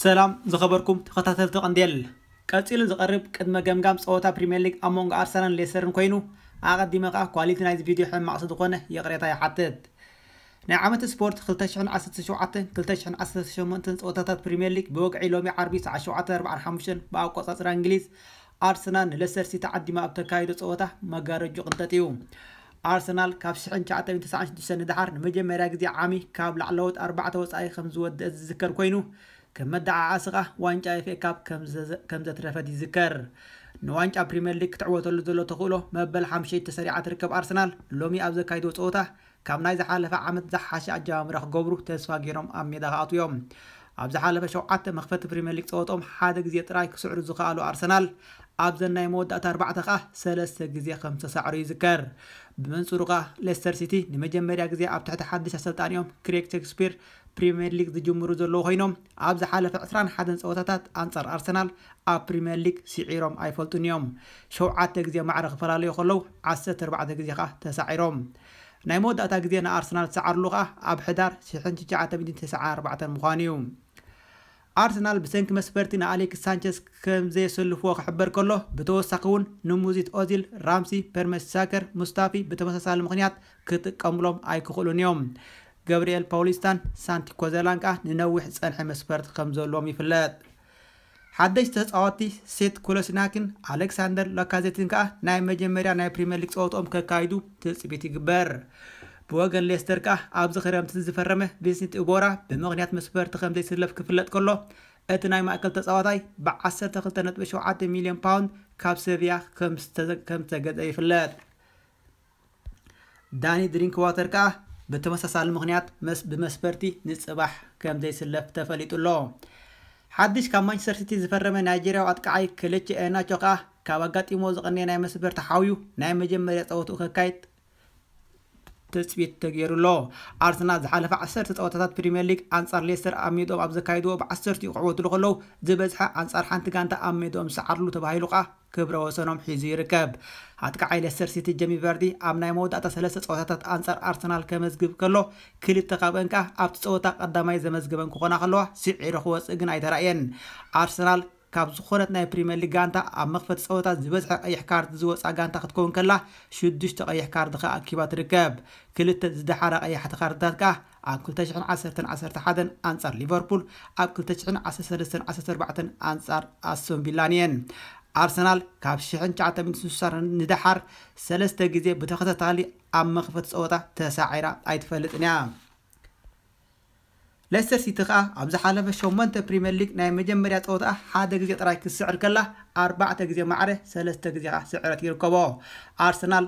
ሰላም ዝኸበርኩም ተኸታተልቲ ቀንዴል፣ ቀጺሉ ዝቐርብ ቅድመ ገምጋም ጸወታ ፕሪምየር ሊግ ኣብ መንጎ ኣርሰናልን ሌስተርን ኮይኑ፣ ኣቐዲመ ከኣ ኳሊቲ ናይዚ ቪድዮ ሕማቕ ስለ ዝኾነ ይቕሬታ ይሓትት። ናይ ዓመት ስፖርት ክልተ ሽሕን ዓሰርተ ሸውዓተን ክልተ ሽሕን ዓሰርተ ሸሞንተን ጸወታታት ፕሪምየር ሊግ ብወግዒ ሎሚ ዓርቢ ሰዓት ሸውዓተ ኣርባዓን ሓሙሽተን ብኣቆጻጽራ እንግሊዝ ኣርሰናል ንሌስተር ሲቲ ዓዲማ ኣብ ተካይዶ ጸወታ መጋረጁ ቅንጠጥ እዩ። ኣርሰናል ካብ ሽሕን ትሽዓተ ሚእትን ተስዓን ሽዱሽተን ንደሓር ንመጀመርያ ግዜ ዓሚ ካብ ላዕለዎት ኣርባዕተ ወጻኢ ከም ዝወደአ ዝዝከር ኮይኑ፣ ከም መደዓዓሲ ከኣ ዋንጫ ኤፍ ኤ ካፕ ከም ዘ-፣ ከም ዘትረፈት ይዝከር። ንዋንጫ ፕሪምየር ሊግ ክትዕወተሉ ዘሎ ተኽእሎ መበል ሓምሸይቲ ተሰሪዓ ትርከብ ኣርሰናል ሎሚ ኣብ ዘካይዶ ጸወታ ካብ ናይ ዝሓለፈ ዓመት ዝሓሸ ኣጀማምራ ክገብሩ ተስፋ ገይሮም ኣብ ሜዳ ክኣትዉ እዮም። ኣብ ዝሓለፈ ሸውዓተ መኽፈቲ ፕሪምየር ሊግ ጸወትኦም ሓደ ግዜ ጥራይ ክስዕሩ ዝኸኣሉ ኣርሰናል ኣብዘን ናይ መወዳእታ ኣርባዕተ ከኣ ሰለስተ ግዜ ከም ዝተሳዕሩ ይዝከር። ብመንጽሩ ከኣ ሌስተር ሲቲ ንመጀመርያ ግዜ ኣብ ትሕቲ ሓድሽ ኣሰልጣኒኦም ክሬግ ሼክስፒር ፕሪምየር ሊግ ዝጅምሩ ዘለዉ ኮይኖም ኣብ ዝሓለፈ ዕስራን ሓደን ጸወታታት ኣንጻር ኣርሰናል ኣብ ፕሪምየር ሊግ ስዒሮም ኣይፈልጡን እዮም። ሸውዓተ ግዜ ማዕረ ክፈላለዩ ከለዉ ዓሰርተ ኣርባዕተ ግዜ ከኣ ተሳዒሮም። ናይ መወዳእታ ግዜ ንኣርሰናል ዝሰዓርሉ ከኣ ኣብ ሕዳር ሽሕን ትሽዓተ ሚእትን ተስዓን ኣርባዕተን ምዃኑ እዩ። ኣርሰናል ብሰንኪ መስፈርቲ ንኣሌክስ ሳንቸዝ ከም ዘየሰልፍዎ ክሕበር ከሎ፣ ብተወሳኺ እውን ንሙዚት ኦዚል፣ ራምሲ፣ ፐርመርተሳከር፣ ሙስታፊ ብተመሳሳሊ ምኽንያት ክጥቀምሎም ኣይክኽእሉን እዮም። ገብርኤል ፓውሊስታን ሳንቲ ኮዘላን ከኣ ንነዊሕ ዝጸንሐ መስፈርቲ ከም ዘለዎም ይፍለጥ። ሓደሽቲ ተጻወትቲ ሴት ኮለሲናክን ኣሌክሳንደር ላካዜትን ከኣ ናይ መጀመርያ ናይ ፕሪምየር ሊግ ጸወትኦም ከካይዱ ትጽቢት ይግበር። ብወገን ሌስተር ከኣ ኣብዚ ክረምቲ ዝፈረመ ቪንሲንት እቦራ ብምኽንያት መስፈርቲ ከም ዘይስለፍ ክፍለጥ ከሎ፣ እቲ ናይ ማእከል ተጻዋታይ ብ ዓሰርተ ክልተ ነጥቢ ሸውዓተ ሚልዮን ፓውንድ ካብ ሰቪያ ከም ዝተዘ-፣ ከም ዝተገዘ ይፍለጥ። ዳኒ ድሪንክዋተር ከኣ ብተመሳሳሊ ምኽንያት መስ-፣ ብመስፈርቲ ንጽባሕ ከም ዘይስለፍ ተፈሊጡ ኣሎ። ሓድሽ ካብ ማንቸስተር ሲቲ ዝፈረመ ናይጄርያዊ ኣጥቃዓይ ከለቺ ኤናቾ ከኣ ካብ ኣጋጢሞ ዝቐነየ ናይ መስፈርቲ ሓውዩ ናይ መጀመርያ ጸወትኡ ከካይድ ትጽቢት ተገይሩ ኣሎ። ኣርሰናል ዝሓለፈ ዓሰርተ ጸወታታት ፕሪምየር ሊግ ኣንጻር ሌስተር ኣብ ሜድኦም ኣብ ዘካይድዎ ብ ዓሰርቲኡ ክዕወትሉ ከለዉ፣ ዝበዝሐ ኣንጻር ሓንቲ ጋንታ ኣብ ሜድኦም ዝሰዓርሉ ተባሂሉ ከኣ ክብረ ወሰኖም ሒዙ ይርከብ። ኣጥቃዓይ ሌስተር ሲቲ ጀሚ ቨርዲ ኣብ ናይ መወዳእታ ሰለስተ ጸወታታት ኣንጻር ኣርሰናል ከመዝግብ ከሎ፣ ክልተ ካብአን ከኣ ኣብቲ ጸወታ ቀዳማይ ዘመዝገበን ክኾና ከለዋ፣ ስዒሩ ክወጽእ ግን ኣይተራእየን። ኣርሰናል ካብ ዝኾነት ናይ ፕሪምየር ሊግ ጋንታ ኣብ መኽፈቲ ጸወታ ዝበዝሐ ቀይሕ ካርድ ዝወጽኣ ጋንታ ክትከውን ከላ፣ ሽዱሽተ ቀይሕ ካርድ ከኣ ኣኪባ ትርከብ። ክልተ ዝደሓራ ቀያሕቲ ካርድታት ከኣ ኣብ ክልተ ሽሕን ዓሰርተን ዓሰርተ ሓደን ኣንጻር ሊቨርፑል፣ ኣብ ክልተ ሽሕን ዓሰርተ ሰለስተን ዓሰርተ ኣርባዕተን ኣንጻር ኣስቶን ቪላን እየን። ኣርሰናል ካብ ሽሕን ትሽዓተ ሚእትን ስሳን ንደሓር ሰለስተ ግዜ ብተኸታታሊ ኣብ መኽፈቲ ጸወታ ተሳዒራ ኣይትፈልጥን እያ። ሌስተር ሲቲ ከኣ ኣብ ዝሓለፈ ሸሞንተ ፕሪምየር ሊግ ናይ መጀመርያ ጸወታኣ ሓደ ግዜ ጥራይ ክትስዕር ከላ፣ ኣርባዕተ ግዜ ማዕረ ሰለስተ ግዜ ከኣ ስዕረት ይርከቦ። ኣርሰናል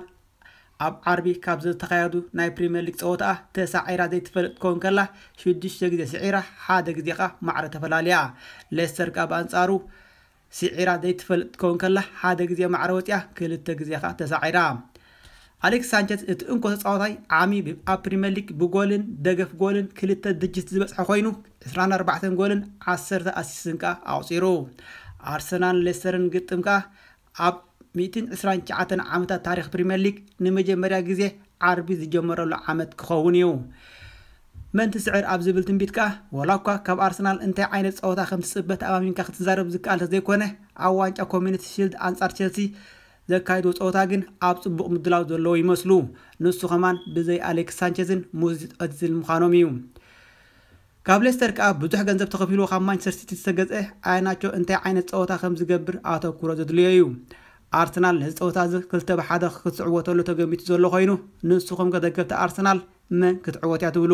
ኣብ ዓርቢ ካብ ዝተኻየዱ ናይ ፕሪምየር ሊግ ጸወታኣ ተሳዒራ ዘይትፈልጥ ክትከውን ከላ፣ ሽዱሽተ ግዜ ስዒራ፣ ሓደ ግዜ ከኣ ማዕረ ተፈላልያ። ሌስተር ከኣ ብኣንጻሩ ስዒራ ዘይትፈልጥ ክትከውን ከላ፣ ሓደ ግዜ ማዕረ ወጺኣ፣ ክልተ ግዜ ከኣ ተሳዒራ። ኣሌክስ ሳንቸዝ እቲ እንኮ ተጻዋታይ ዓሚ ብ-፣ ኣብ ፕሪምየር ሊግ ብጎልን ደገፍ ጎልን ክልተ ድጅት ዝበጽሐ ኮይኑ፣ ዕስራን ኣርባዕተን ጎልን ዓሰርተ ኣሲስትን ከኣ ኣቑጺሩ። ኣርሰናልን ሌስተርን ግጥም ከኣ ኣብ ሚእትን ዕስራን ትሽዓተን ዓመታት ታሪኽ ፕሪምየር ሊግ ንመጀመርያ ግዜ ዓርቢ ዝጀመረሉ ዓመት ክኸውን እዩ። መን ትስዕር ኣብ ዝብል ትንቢት ከኣ፣ ዋላ እኳ ካብ ኣርሰናል እንታይ ዓይነት ጸወታ ከም ትጽበ ተኣማሚንካ ክትዛረብ ዝከኣል እንተዘይኮነ፣ ኣብ ዋንጫ ኮሚኒቲ ሺልድ ኣንጻር ቸልሲ ዘካይድዎ ጸወታ ግን ኣብ ጽቡቕ ምድላው ዘለዉ ይመስሉ። ንሱ ከማን ብዘይ ኣሌክስ ሳንቸዝን ሙዚት ኦዚልን ምዃኖም እዩ። ካብ ሌስተር ከኣ ብዙሕ ገንዘብ ተኸፊልዎ ካብ ማንቸስተር ሲቲ ዝተገዝአ ኣየናቾ እንታይ ዓይነት ጸወታ ከም ዝገብር ኣተኩሮ ዘድልዮ እዩ። ኣርሰናል ነዚ ጸወታ እዚ ክልተ ብ ሓደ ክትዕወተሉ ተገሚቱ ዘሎ ኮይኑ፣ ንስኹም ከ ደገፍቲ ኣርሰናል መን ክትዕወት እያ ትብሉ?